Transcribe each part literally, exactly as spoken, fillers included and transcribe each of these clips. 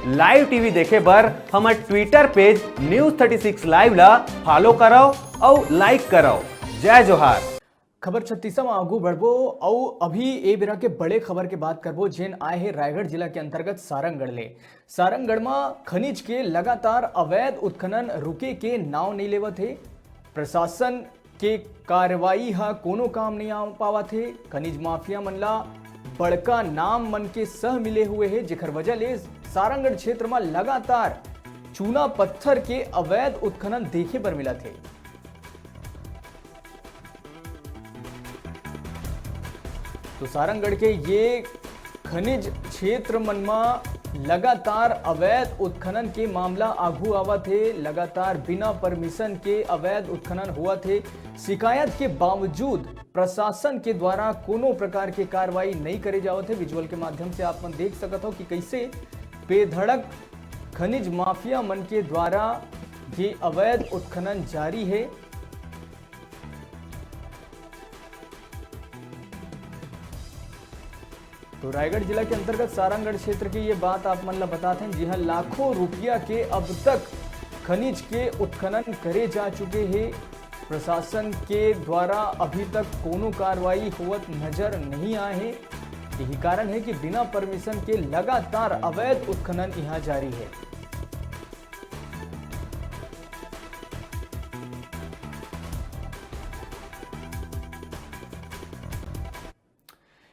Live TV देखे बर हमर ट्विटर पेज न्यूज़ थर्टी सिक्स लाइव ला फॉलो करव अउ लाइक करव। जय जोहार। खबर छत्तीसा म आगू बढ़बो अउ अभी ए बेरा के बड़े खबर के बात करबो, जेन आए हे रायगढ़ जिला के अंतर्गत सारंगढ़ ले। सारंगढ़ म खनिज के लगातार अवैध उत्खनन रुके के नाव नइ लेवत हे। प्रशासन के कार्रवाई ह कोनो काम नइ आ पावत हे। खनिज माफिया मन ला बड़का नाम मन के सह मिले हुए हे, जेकर वजह ले सारंगढ़ क्षेत्र म लगातार चूना पत्थर के अवैध उत्खनन देखे बर मिलत हे। तो सारंगढ़ के ये खनिज क्षेत्र मन म लगातार अवैध उत्खनन के मामला आघू आवत हे। लगातार बिना परमिशन के अवैध उत्खनन होवत हे। शिकायत के बावजूद प्रशासन के द्वारा कोनो प्रकार के कार्रवाई नइ करे जावत हे। विजुअल के माध्यम से आप मन देख सकत हो कि कइसे बेधड़क खनिज माफिया मन के द्वारा ये अवैध उत्खनन जारी हे। तो रायगढ़ जिला के अंतर्गत सारंगढ़ क्षेत्र के ये बात आप मन ला बतात हन, जिहां लाखों रुपया के अब तक खनिज के उत्खनन करे जा चुके हे। प्रशासन के द्वारा अभी तक कोनो कार्रवाई होवत नजर नहीं आए हे। यही कारण है कि बिना परमिशन के लगातार अवैध उत्खनन यहाँ जारी है।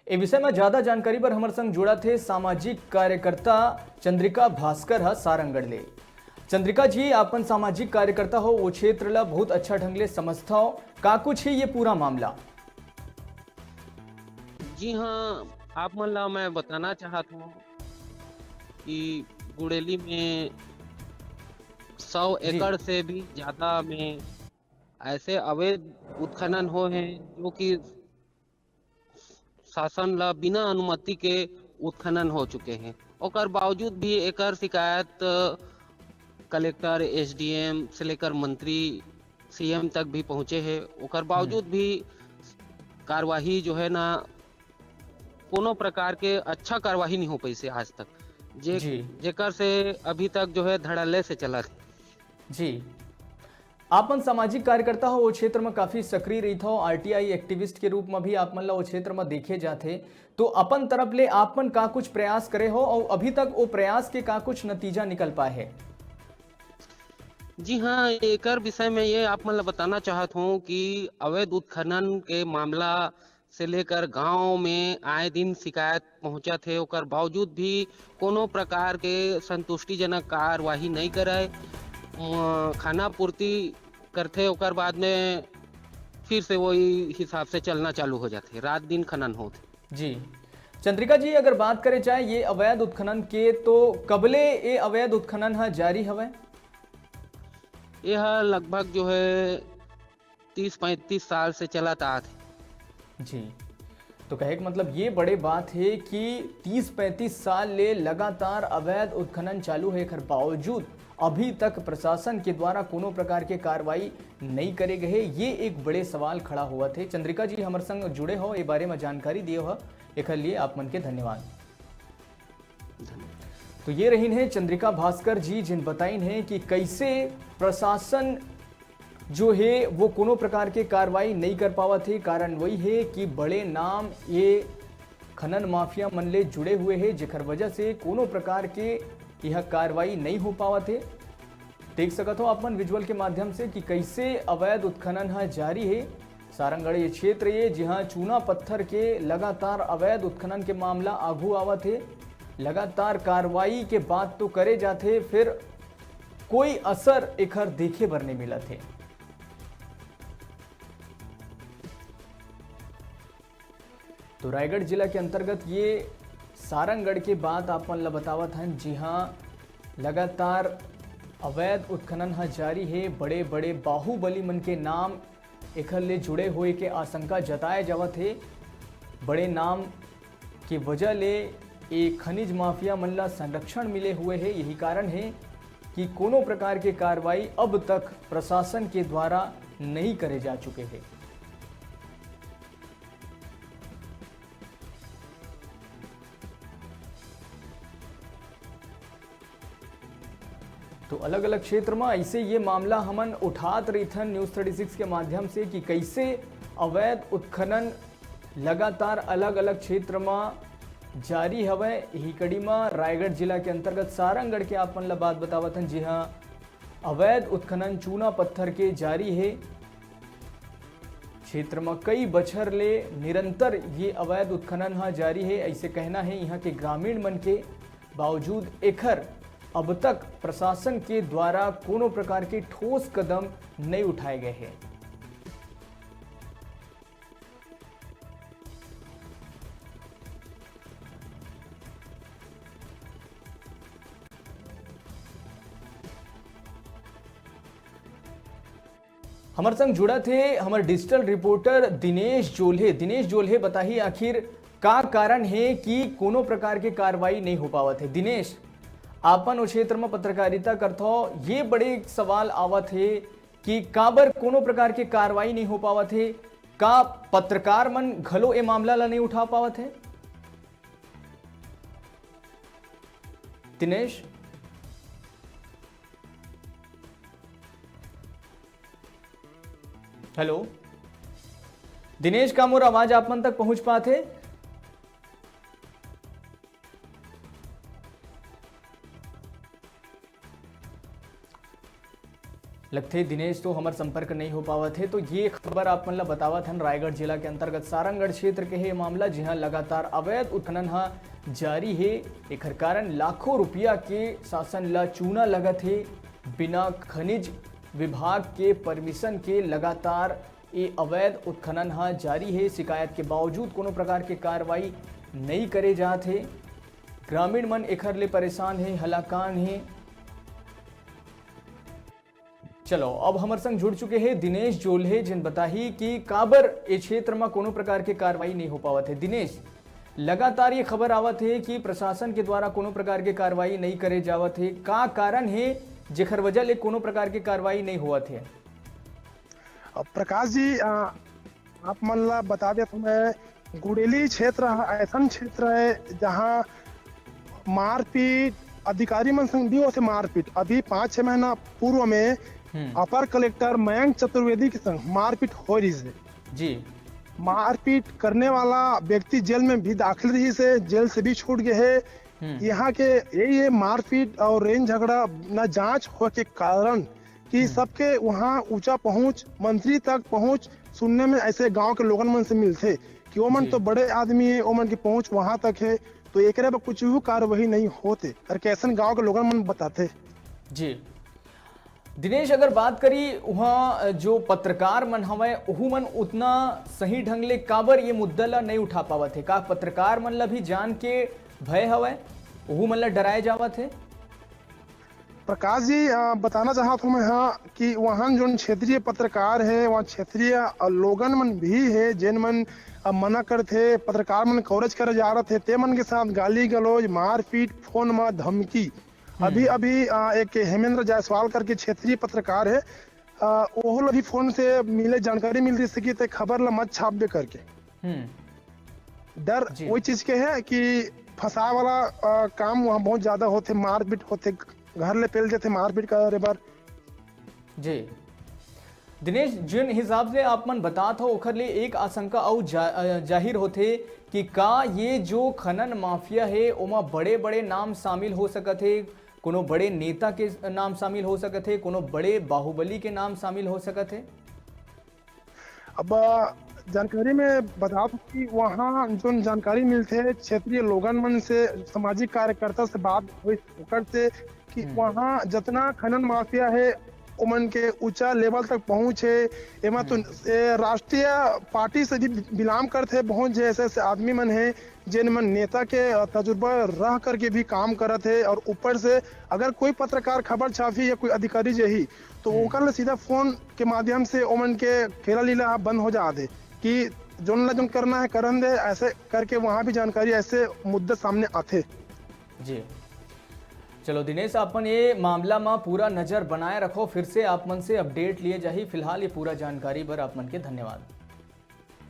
ए विषय में ज्यादा जानकारी बर हमर संग जुड़त हे सामाजिक कार्यकर्ता चंद्रिका भास्कर ह सारंगढ़ ले। चंद्रिका जी, आपन सामाजिक कार्यकर्ता हो, वो क्षेत्र ला बहुत अच्छा ढंग ले समझता हो, का कुछ है ये पूरा मामला? जी हाँ, आप मन ला मैं बताना चाहत हूँ कि गुड़ेली में सौ जी। एकड़ से भी ज्यादा में ऐसे अवैध उत्खनन हो हैं, जो कि शासन ला बिना अनुमति के उत्खनन हो चुके हैं। ओकर बावजूद भी एकर शिकायत कलेक्टर, एसडीएम से लेकर मंत्री, सीएम तक भी पहुंचे हैं। ओकर बावजूद हम्म। भी कार्यवाही जो है ना, कोनो प्रकार के अच्छा कार्यवाही नहीं हो पैसे आज तक, जे जी। जेकर से अभी तक जो है धड़ल्ले से चलत हे। जी, आप मन सामाजिक कार्यकर्ता हो, वो क्षेत्र में काफी सक्रिय रहित हो, आरटीआई एक्टिविस्ट के रूप में भी आप मन ला वो क्षेत्र में देखे जाथे, तो अपन तरफ ले आप मन का कुछ प्रयास करे हो और अभी तक वो प्रयास के का कुछ नतीजा निकल पाए है? जी हाँ, एकर विषय में ये आप मन ला बताना चाहत हूँ कि अवैध उत्खनन के मामला से लेकर गांव में आए दिन शिकायत पहुंचत हे, ओकर बावजूद भी कोनो प्रकार के संतुष्टिजनक कार्यवाही नहीं करे। म-, खाना पूर्ति करथे, ओकर बाद में फिर से वही हिसाब से चलना चालू हो जाथे, रात दिन खनन होथे। जी, चंद्रिका जी, अगर बात करे जाए ये अवैध उत्खनन के, तो कबले ये अवैध उत्खनन ह जारी हवय? ये ह लगभग जो है तीस पैंतीस साल से चलत आत हे। जी, तो कहे के मतलब ये बड़े बात है कि तीस पैंतीस साल ले लगातार अवैध उत्खनन चालू है, एकर बावजूद अभी तक प्रशासन के द्वारा कोनो प्रकार के कार्रवाई नहीं करे गए, ये एक बड़े सवाल खड़ा हुआ थे। चंद्रिका जी हमर संग जुड़े हो, ए बारे में जानकारी दिए हो, एकर लिए आप मन के धन्यवाद। तो ये रहीन है चंद्रिका भास्कर जी, जिन बताइन है कि कैसे प्रशासन जो है वो कोनो प्रकार के कार्रवाई नहीं कर पावत है। कारण वही है कि बड़े नाम ये खनन माफिया मन ले जुड़े हुए है, जेकर वजह से कोनो प्रकार के यह कार्रवाई नहीं हो पावत है। देख सकत हो अपन विजुअल के माध्यम से कि कैसे अवैध उत्खनन ह जारी है। सारंगढ़ ये क्षेत्र ये, जिहां चूना पत्थर के लगातार अवैध उत्खनन के मामला आघू आवत है। लगातार कार्रवाई के बात तो करे जाथे, फिर कोई असर एखर देखे बर नहीं मिलत है। तो रायगढ़ जिला के अंतर्गत ये सारंगढ़ के बात आप मन ल बतावत हन, जिहां लगातार अवैध उत्खनन ह जारी हे। बड़े-बड़े बाहुबली मन के नाम एखर ले जुड़े होए के आशंका जताए जावत हे। बड़े नाम के वजह ले ए खनिज माफिया मन ला संरक्षण मिले हुए हे। यही कारण हे कि कोनो प्रकार के कार्रवाई अब तक प्रशासन के द्वारा नहीं करे जा चुके हे। तो अलग-अलग क्षेत्र म ऐसे ये मामला हमन उठात रहिथन News Thirty Six के माध्यम से कि कैसे अवैध उत्खनन लगातार अलग-अलग क्षेत्र म जारी हवय। इही कड़ी म रायगढ़ जिला के अंतर्गत सारंगढ़ के आप मन ल बात बतावत हन, जिहां अवैध उत्खनन चूना पत्थर के जारी हे। क्षेत्र म कई बछर ले निरंतर ये अवैध उत्खनन ह जारी हे, ऐसे कहना हे इहां के ग्रामीण मन के। बावजूद एखर अब तक प्रशासन के द्वारा कोनो प्रकार के ठोस कदम नइ उठाए गए हे। हमर संग जुड़त हे हमर digital reporter दिनेश जोल्हे। दिनेश जोल्हे बताही, आखिर का कारण हे कि कोनो प्रकार के कार्रवाई नइ हो पावत हे? दिनेश, आपन ओ क्षेत्र म पत्रकारिता करथव, ये बड़े सवाल आवत हे कि काबर कोनो प्रकार के कार्रवाई नइ हो पावत हे? का पत्रकार मन घलो ए मामला ल नइ उठा पावत हे? दिनेश, हेलो दिनेश, का मोर आवाज आप मन तक पहुंच पात हे? लगथे दिनेश तो हमर संपर्क नइ हो पावत हे। तो ये खबर आप मन ल बतावत हन, रायगढ़ जिला के अंतर्गत सारंगढ़ क्षेत्र के हे मामला, जिहां लगातार अवैध उत्खनन ह जारी हे। एखर कारण लाखों रुपया के शासन ल चूना लगत हे। बिना खनिज विभाग के परमिशन के लगातार ये अवैध उत्खनन ह जारी हे। शिकायत के बावजूद कोनो प्रकार के कार्रवाई नइ करे जात हे। ग्रामीण मन एखर ले परेशान हे, हलाकान हे। चलो, अब हमर संग जुड़ चुके हे दिनेश जोल्हे, जिन बताही कि काबर ए क्षेत्र म कोनो प्रकार के कार्रवाई नइ हो पावत हे। दिनेश, लगातार ये खबर आवत हे कि प्रशासन के द्वारा कोनो प्रकार के कार्रवाई नइ करे जावत हे, का कारण हे जेखर वजह ले कोनो प्रकार के कार्रवाई नइ होवत हे? अ, प्रकाश जी, अ, आप मन ला बता देत हूँ मैं, गुड़ेली क्षेत्र ह ऐसन क्षेत्र है जहाँ मारपीट, अधिकारी मन संग भी होथे मारपीट। अभी पाँच छह महीना पूर्व में हम्म। अपर कलेक्टर मयंक चतुर्वेदी के संग मारपीट हो रही है। जी। मारपीट करने वाला व्यक्ति जेल में भी दाखिल रही से, जेल से भी छूट गए है। हम्म। यहाँ के यही है मारपीट और रेंज झगड़ा न जांच हो के कारण कि हम्म। सबके वहाँ ऊंचा पहुँच, मंत्री तक पहुँच सुनने में ऐसे गांव के लोगन मन से मिलथे कि ओमन जी। तो बड़े आदमी है, ओमन की पहुँच वहाँ तक है, तो एकरे पर कुछ भी कार्रवाई नहीं होते। और कैसन गांव के लोगन मन बताते। जी। दिनेश, अगर बात करी उहाँ जो पत्रकार मन हवय, ओहू मन उतना सही ढंग ले काबर ये मुद्दा ला नहीं उठा पावत हे? का पत्रकार मन ला भी जान के भय हवय, ओहू मन ला डराए जावत हे? प्रकाश जी, अ, बताना चाहत हूँ मैं, हाँ, कि वहाँ जो क्षेत्रीय पत्रकार है, वहाँ क्षेत्रीय, अ, लोगन मन भी है, जेन मन, अ, मना करथे, पत्रकार मन कवरेज करे जा रहे थे, ते मन के साथ गाली गलौज, मारपीट, फोन में धमकी। हम्म। अभी, अभी, अ, एक हेमेंद्र जायसवाल करके क्षेत्रीय पत्रकार है, अ, ओहो ला भी फोन से मिले जानकारी मिल रही थी कि ते खबर ला मत छापबे करके। हम्म। डर जी। वही चीज के है कि फंसाए वाला, अ, काम वहाँ बहुत ज्यादा होथे, मारपीट होथे, घर ले पेल देथे मारपीट करे बर। जी। दिनेश, जिन हिसाब से आप मन बतात हो, ओखर ले एक आशंका अउ जा-, अ, जाहिर होथे कि का ये जो खनन माफिया हे, ओमा बड़े-बड़े नाम शामिल हो सकत हे, कोनो बड़े नेता के नाम शामिल हो सकत हे, कोनो बड़े बाहुबली के नाम शामिल हो सकत हे? अब जानकारी में बता दूं कि वहाँ जो जानकारी मिलथे क्षेत्रीय लोगन मन से, सामाजिक कार्यकर्ता से बात हुई ओकर से कि हम्म। वहाँ जितना खनन माफिया है, ओमन के ऊंचा लेवल तक पहुँच है। एमा तो हम्म। ए, राष्ट्रीय पार्टी से भी बिलोंग करते हैं, बहुत जे ऐसे ऐसे आदमी मन है जेन मन नेता के, अ, तजुर्बा रह करके भी काम करत है, और ऊपर से अगर कोई पत्रकार खबर छापी या कोई अधिकारी जही, तो हम्म। ओकर ले सीधा फोन के माध्यम से ओमन के खेला लीला ह बंद हो जात है कि जोन ला जोन करना है करन दे, ऐसे करके वहाँ भी जानकारी ऐसे मुद्दे सामने आथे। जी, चलो दिनेश, अपन ये मामला में पूरा नजर बनाए रखो, फिर से आप मन से अपडेट लिए जाही। फिलहाल ये पूरा जानकारी बर आप मन के धन्यवाद।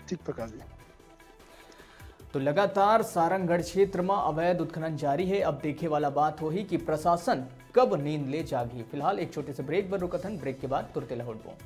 ठीक प्रकाश जी। तो लगातार सारंगढ़ क्षेत्र म अवैध उत्खनन जारी हे। अब देखे वाला बात होही कि प्रशासन कब नींद ले जागही। फिलहाल एक छोटे से ब्रेक बर रुकत हन, ब्रेक के बाद तुरते लहुटबो।